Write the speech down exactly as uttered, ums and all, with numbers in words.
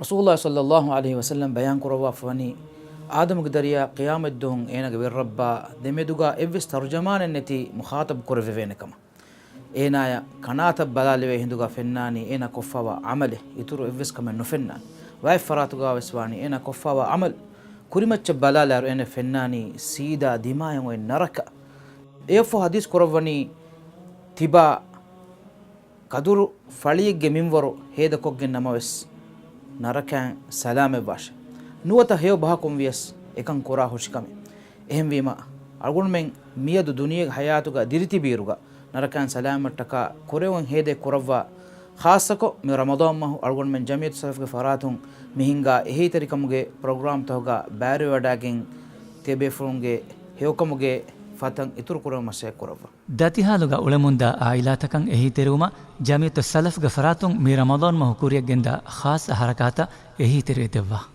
ރަސޫލުﷲ ޞައްލަﷲ ޢަލައިހި ވަސައްލަމް ބަޔާން ކުރައްވާފަވަނީ، އާދަމުގެ ދަރިޔާ ޤިޔާމަތްދުވަހު އޭނާގެ ވެރިރައްބާ ދެމެދުގަ އެއްވެސް ތަރުޖަމާނެއް ނެތި މުޚާޠަބު ކުރެވެވޭނެ ކަމަށް. އޭނާޔަށް ކަނާތަށް ބަލާލެވޭ ހިނދުގަ ފެންނާނީ އޭނާ ކޮށްފަވާ ޢަމަލެއް، އިތުރު އެއްވެސް ކަމެއް ނުފެންނާނެ. ވާތް ފަރާތުގަ ވެސް ވާނީ އޭނާ ކޮށްފަވާ ޢަމަލު. ކުރިމައްޗަށް ބަލާލާއިރު އޭނަ ފެންނާނީ ސީދާ ދިމާޔަށް އޮތް ނަރަކަ. އެއަށްފަހު ޙަދީޘް ކުރައްވަނީ، ތިބާ ކަދުރު ފަޅިއެއްގެ މިންވަރު ހޭދަކޮށްގެން ނަމަވެސް، ނަރަކައިން ސަލާމަތްވާށެ. ނުވަތަ ހެޔޮ ބަހަކުން ވިޔަސް އެކަން ކުރާ ހުށިކަމެއް. އެހެންވީމަ، އަޅުގަނޑުމެން މިއަދު ދުނިޔޭގެ ޙަޔާތުގަ ދިރިތިބިއިރުގަ، ނަރަކައިން ސަލާމަތްޓަކާ ކުރެވުން ހޭދައެއް ކުރައްވާ، ޚާއްޞަކޮށް މި ރަމަޟާން މަހު އަޅުގަނޑުމެން ޖަމިއްޔަތު ސަލަފްގެ ފަރާތުން މި ހިންގާ އެހީތެރިކަމުގެ ޕްރޮގްރާމްތަކުގަ ބައިވެވަޑައިގެން، ތިޔަބޭފުޅުންގެ ހެޔޮކަމުގެ ފަތަން އިތުރުކުރުމަށް މަސައްކަތް ކުރައްވާ. ދަތިހާލުގަ އުޅެމުންދާ އާއިލާތަކަށް އެހީތެރިވުމަށް ޖަމިއްޔަތު ސަލަފްގެ ފަރާތުން މި ރަމަޟާން މަހު ކުރިއަށްގެންދާ ޚާއްޞަ ޙަރަކާތަށް އެހީތެރިވެދެއްވާ.